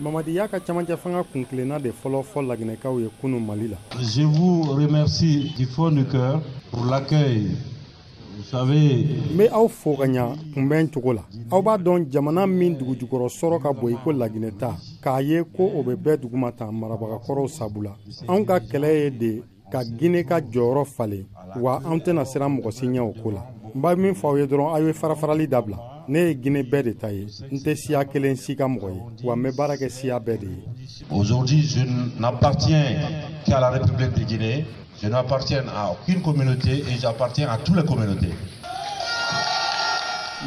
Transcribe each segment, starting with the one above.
Mamadi y'a ka camancɛ fanga kuntilenna de fɔlɔ fɔ laginɛkaw ye kunun Mali la. Je vous remercie du fond du cœur pour l'accueil. Vous savez, n bɛ aw fo ka ɲa kunbɛn cogo la. Aw b'a dɔn, jamana min dugujukɔrɔ sɔrɔ ka bon i ko Laginɛ ta, k'a ye ko o bɛ bɛɛ duguma tan marabagakɔrɔw sabu la. Anw ka kɛlɛ ye de ka Gine ka jɔyɔrɔ falen, wa an tɛna siran mɔgɔ si ɲɛ o ko la. N b'a min fɔ aw ye dɔrɔn, aw ye farafarali dabila. Ne ye Gine bɛɛ de ta ye, n tɛ siya kelen si ka mɔgɔ ye, wa n bɛ baara kɛ siya bɛɛ de ye. Aujourd'hui, je n'appartiens qu'à la République de Guinée. Je n'appartiens à aucune communauté et j'appartiens à toutes les communautés.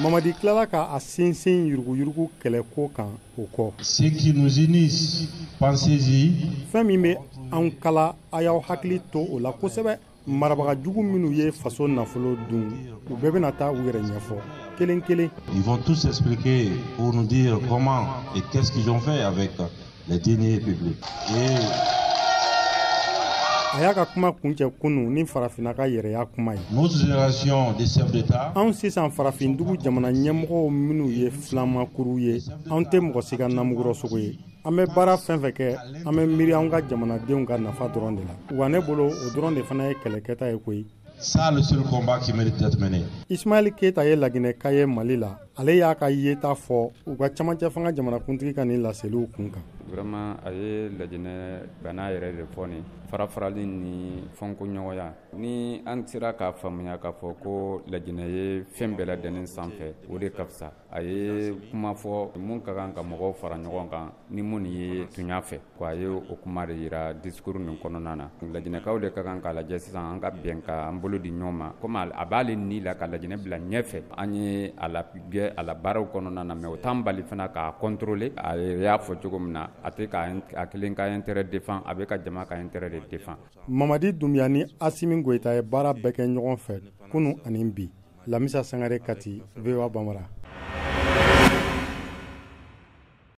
Mamadi tilala ka a sinsin yuruguyurugu kɛlɛko kan o kɔ. Ce qui nous unit, pensez-y. Fɛn min bɛ anw kala, a y'aw hakili to o la kosɛbɛ. Marabaga jugu minnu ye faso nafolo dun, u bɛɛ bɛna taa u yɛrɛ ɲɛfɔ kelen kelen. Ils vont tous s'expliquer pour nous dire comment et qu'est-ce qu'ils ont fait avec les deniers publics. Et A y'a ka kuma kuncɛ kunu ni farafinna ka yɛrɛya kuma ye. Notre génération des chefs d'État, Anw sisan farafindugu jamana ɲɛmɔgɔw minnu ye filamakuru ye, anw tɛ mɔgɔ si ka namugurɔ sogo ye. An bɛ baara fɛn fɛn kɛ, an bɛ miiri an ka jamanadenw ka nafa dɔrɔn de la. Wa ne bolo, o dɔrɔn de fana ye kɛlɛkɛta ye koyi. Ça, le seul combat qui mérite d'être mené. Ismaɛl Keyita ye laginɛka ye Mali la. Ale y'a ka yeta fɔ u ka camancɛ fanga jamanakuntigi ka nin laseliw kun kan. Vraiment, a ye Lajinɛ bana yɛrɛ de fɔ, nin fara farali ni fɔnkoɲɔgɔnya. Ni an sera k'a faamuya k'a fɔ ko Lajinɛ ye fɛn bɛɛ lajɛlen sanfɛ, o de ka fisa. A ye kuma fɔ mun ka kan ka mɔgɔw fara ɲɔgɔn kan ni mun ye tunya fɛ ko a ye o kuma de yira discours nin kɔnɔna na. Lajinɛkaw de ka kan k'a lajɛ sisan, an ka bɛn ka an bolo di ɲɔgɔn ma, komi a b'ale ni la ka Lajinɛ bila ɲɛfɛ. An ye a la gɛ a la baaraw kɔnɔna na, mais o t'an bali fana k'a contrôler. A y'a fɔ cogo min na, a tɛ ka a kelen ka intérêt défend, a bɛ ka jama ka intérêt de défend. Mamadi Dunbiya ni Asimi Goyita ye baara bɛɛ kɛ ɲɔgɔn fɛ kunu ani bi. Lamisa Sangare, Kati, VOA Bambara.